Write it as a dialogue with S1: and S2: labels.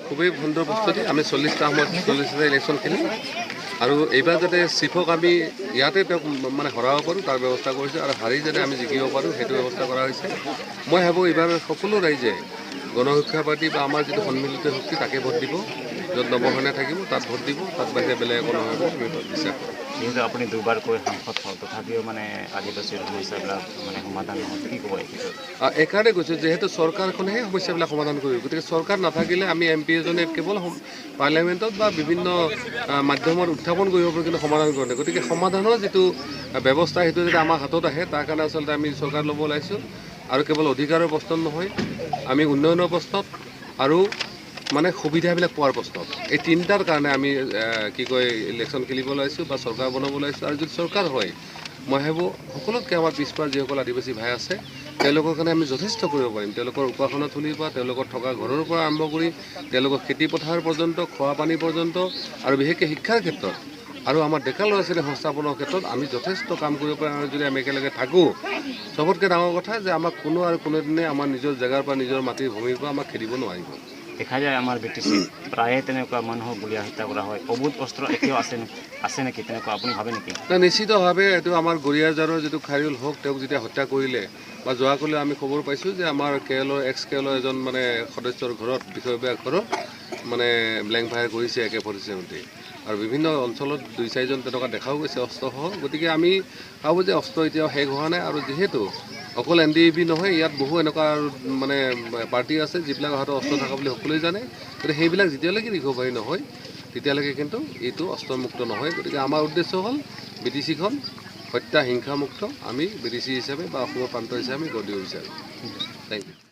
S1: খুবেই সুন্দৰ প্ৰস্তুতি। আমি 40টা সময়ত 40টা ইলেকশ্যন খেলিম আৰু এইবাৰ যাতে চিফক আমি ইয়াতে তেওঁক মানে হৰাব পাৰোঁ তাৰ ব্যৱস্থা কৰিছোঁ আৰু হাৰি যাতে আমি জিকিব পাৰোঁ সেইটো ব্যৱস্থা কৰা হৈছে। মই ভাবোঁ এইবাৰ সকলো ৰাইজে গণশিক্ষা পাৰ্টি বা আমাৰ যিটো সন্মিলিত শক্তি তাকে ভোট দিব, য'ত নৱসেনা থাকিব তাত ভোট দিব, তাত বাহিৰে বেলেগ একো নহয় বুলি আমি বিশ্বাস কৰোঁ।
S2: যিহেতু আপুনি দুবাৰকৈ সাংসদ হ'ল, তথাপিও মানে আদিবাসীৰ সমস্যাবিলাক মানে সমাধান নহয়, কি ক'ব এই ক্ষেত্ৰত?
S1: এইকাৰণে কৈছোঁ, যিহেতু চৰকাৰখনেহে সমস্যাবিলাক সমাধান কৰিব, গতিকে চৰকাৰ নাথাকিলে আমি এম পি এজনে কেৱল পাৰ্লিয়ামেণ্টত বা বিভিন্ন মাধ্যমত উত্থাপন কৰিব পাৰোঁ, কিন্তু সমাধান কৰিব নোৱাৰে। গতিকে সমাধানৰ যিটো ব্যৱস্থা সেইটো যাতে আমাৰ হাতত আহে তাৰ কাৰণে আচলতে আমি চৰকাৰ ল'ব ওলাইছোঁ। আৰু কেৱল অধিকাৰৰ প্ৰশ্ন নহয়, আমি উন্নয়নৰ প্ৰশ্নত আৰু মানে সুবিধাবিলাক পোৱাৰ প্ৰশ্নত, এই তিনিটাৰ কাৰণে আমি কি কয় ইলেকশ্যন খেলিব ওলাইছোঁ বা চৰকাৰ বনাব ওলাইছোঁ। আৰু যদি চৰকাৰ হয়, মই ভাবোঁ সকলোতকৈ আমাৰ পিছপৰা যিসকল আদিবাসী ভাই আছে তেওঁলোকৰ কাৰণে আমি যথেষ্ট কৰিব পাৰিম। তেওঁলোকৰ উপাসনা থলীৰ পৰা, তেওঁলোকৰ থকা ঘৰৰ পৰা আৰম্ভ কৰি তেওঁলোকৰ খেতি পথাৰ পৰ্যন্ত, খোৱা পানী পৰ্যন্ত, আৰু বিশেষকৈ শিক্ষাৰ ক্ষেত্ৰত আৰু আমাৰ ডেকা ল'ৰা ছোৱালী সংস্থাপনৰ ক্ষেত্ৰত আমি যথেষ্ট কাম কৰিব পাৰিম। আৰু যদি আমি একেলগে থাকোঁ, চবতকৈ ডাঙৰ কথা যে আমাক কোনো আৰু কোনোদিনে আমাৰ নিজৰ জেগাৰ পৰা, নিজৰ মাটিৰ ভূমিৰ পৰা আমাক খেদিব নোৱাৰিব।
S2: দেখা যায় আমাৰ বি টি চিত প্ৰায়ে তেনেকুৱা মানুহক গুলীয়াই হত্যা কৰা হয়। অবৈধ অস্ত্ৰ এতিয়াও আছে নেকি তেনেকুৱা আপুনি ভাবে নেকি?
S1: নাই, নিশ্চিতভাৱে এইটো আমাৰ গৰিয়াজাৰৰ যিটো খাইৰুল হক, তেওঁক যেতিয়া হত্যা কৰিলে বা যোৱাকালি আমি খবৰ পাইছোঁ যে আমাৰ কে এলৰ এক্স কে এলৰ এজন মানে সদস্যৰ ঘৰত, বিষয়ববীয়াৰ ঘৰত মানে ব্লেংক ফায়াৰ কৰিছে এ কে 47। আৰু বিভিন্ন অঞ্চলত 2-4জন তেনেকুৱা দেখাও গৈছে অস্ত্ৰসহ। গতিকে আমি ভাবোঁ যে অস্ত্ৰ এতিয়াও শেষ হোৱা নাই। আৰু যিহেতু অকল এন ডি এ বি নহয়, ইয়াত বহু এনেকুৱা মানে পাৰ্টি আছে যিবিলাকৰ হাতত অস্ত্ৰ থকা বুলি সকলোৱে জানে। গতিকে সেইবিলাক যেতিয়ালৈকে ৰিকভাৰী নহয় তেতিয়ালৈকে কিন্তু এইটো অস্ত্ৰমুক্ত নহয়। গতিকে আমাৰ উদ্দেশ্য হ'ল বি টি চিখন হত্যা হিংসামুক্ত আমি বি টি চি হিচাপে বা অসমৰ প্ৰান্ত হিচাপে আমি গঢ় দিব বিচাৰোঁ। Thank you.